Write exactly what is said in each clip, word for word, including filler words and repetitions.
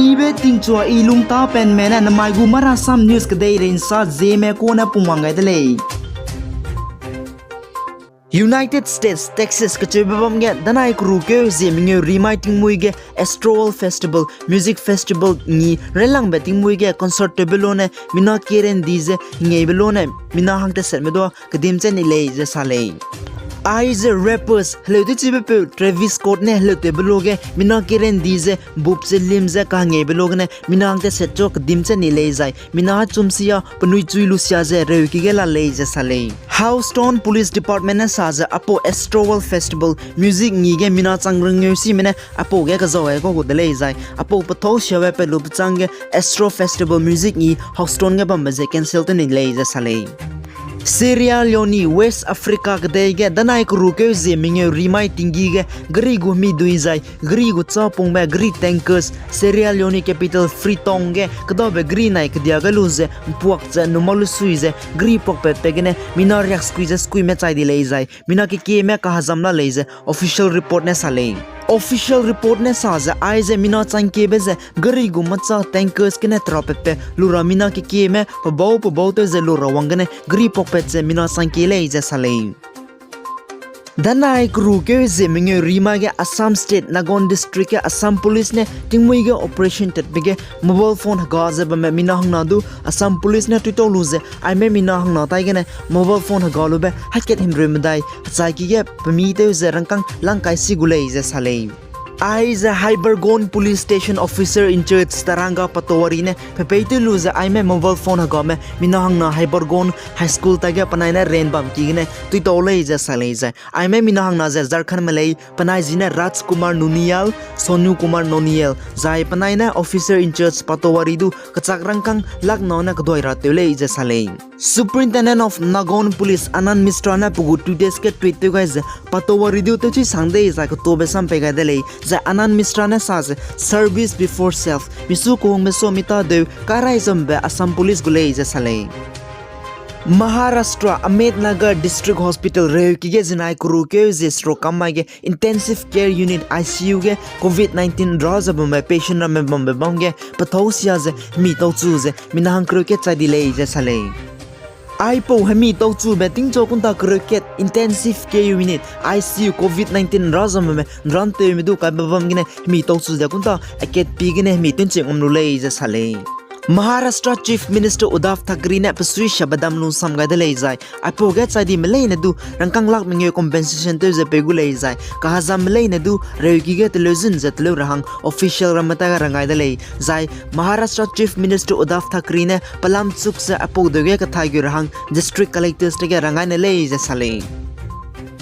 Ibe tingchua i lungtapenme ne namai gu marasam news kedeirei nsa zieme kune pungwang gai de lei. United States, Texas kacheube bam ge danai kerukeu zie mengeu rimai tingmuî ge Astroworld Festival, Music Festival ngi relangbe tingmuî ge concert tewbe lune mina kerendi ze ngeibe lune mina hangtesetme dua kedim che ni lei ze sa lei. Aize rappers heleu tewchibepeu Travis Scott ne heleu tewbe lu ge mina kerendi ze bup ze lim ze kangeibe lu gene mina hangteset chu kedim che ni lei zai mina hachum sia penui chui lu sia ze reuki ge la lei ze sa lei. Houston Police Department ne sa ze aipau Astroworld Festival music ngi ge mina chang rengeu sime ne aipau ge kezau gai kau gu de lei zai aipau pethau siabe pe lu pechang ge Astro Festival music ngi Houston ge bambe ze cancel tew ni lei ze sa lei. Sierra Leone, West Africa kedei ge danai kerukeu zie mengeu rimai tinggi ge gari gu hemi dui zai gari gu chapungbe gari tankers Sierra Leone capital Freetown ge kedabe gari nai kedia gai lu ze mpuak ze numau lu sui ze gari puakpatbe gene mina riakskui ze skuime chai di lei zai mina kekieme kahazam la lei ze official report ne sa lei. Official report ne sa ze aize mina changkiebe ze gari gu macha tankers gene terapatbe lura mina kekieme pebau pebau tew ze lura wang gene gari puakpat ze mina changkie lei ze sa lei. Danai kerukeu zie mengeu rimai ge Assam State, Nagaon District ge Assam Police ne tingmuî ge operation tatbe ge mobile phone hega ze bamme mina hangna du Assam Police ne tuitau lu ze aime mina hangna tai gene mobile phone hega lube hakat himreu medai hechaiki ge pemi tew ze rangkâng langkai si gu lei ze sa lei. Aize Haibargaon Police Station Officer in Charge Taranga Patowari ne pepei tew lu ze aime mobile phone hegame mina hangna Haibargaon High School taige penai ne ran bam ki gene tuitau lei ze sa lei zai aime mina hangna ze Jharkhandme lei, penai zi ne Rajkumar Nuniyal, Sonu Kumar Nuniyal, zai penai ne Officer in Charge Patowari du kechak rangkâng laknau ne keduai ra tew lei ze sa lei. Superintendent of Nagaon Police Anand Mishra ne pe gu Twitter ge tweet tew gai ze Patowari du tewchi sang dei zai ketobe sam pei gai de lei, zai Anand Mishra ne sa ze service before self, misu kehungbe so mi tadeu karai zambe Assam Police gu lei ze sa lei. Maharashtra, Ahmednagar District Hospital reuki ge zinai kerukeu zie seruk kam mai ge Intensive Care Unit, I C U ge covid nineteen ra ze bambe patient ramme bambe bam ge pethau sia ze hemi tauchu ze mina hangkereu kat chai di lei ze sa lei. Aipau hemi tauchube tingchu kunta kereu kat Intensive Care Unit, I C U covid nineteen ra ze bambe nrantewme du kaibe bam gene hemi tauchu ze kunta akat pi gene hemi tewchi ngam lu lei ze sa lei. Maharashtra Chief Minister Uddhav Thackeray ne pesui siabe dam lungsam gai de lei zai aipau ge chai dime leine du rangkâng lak mengeu compensation tew ze pei gu lei zai kahazamme leine du reuki ge teleuzun ze teleu ra hang official ramme ta ga rang gai de lei zai Maharashtra Chief Minister Uddhav Thackeray ne pelam chuk ze aipau deu ge kathai gu ra hang district collectors ta ge rang gai ne lei ze sa lei.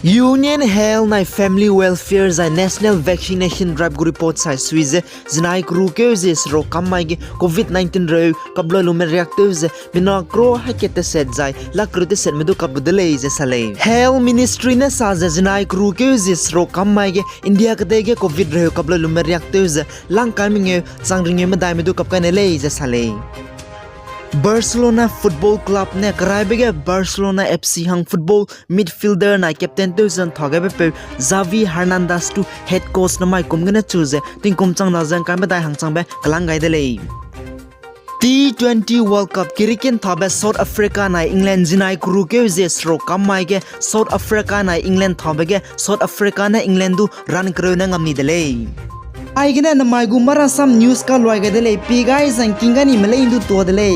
Union Health nai Family Welfare zai National Vaccination Drive gu report sai sui ze zinai kerukeu zie seruk kam mai ge covid nineteen reu kaploi lume riak tew ze mina kro hakat teset zai lak kereu tesetme du kap lu de lei ze sa lei. Health Ministry ne sa ze zinai kerukeu zie seruk kam mai ge India kedei ge covid reu kaploi lume riak tew ze langkai mengeu chang ringeu medaime du kap kai ne lei ze sa lei. Barcelona Football Club ne keraibe ge Barcelona F C hang football midfielder nai captain tew ze nthagaibe peu Xavi Hernandez tu head coach namai kum gene chu ze tingkum chang na ze ngkai medai hangchangbe kelang gai de lei. T twenty World Cup cricket nthabe South Africa nai England zinai kerukeu zie seruk kam mai ge South Africa nai England thabe ge South Africa ne England du run kereu ne ngam ni de lei. Aigene namai gu marasam news kaluai gai de lei, pi gai zangking ga nime leine du tua de lei.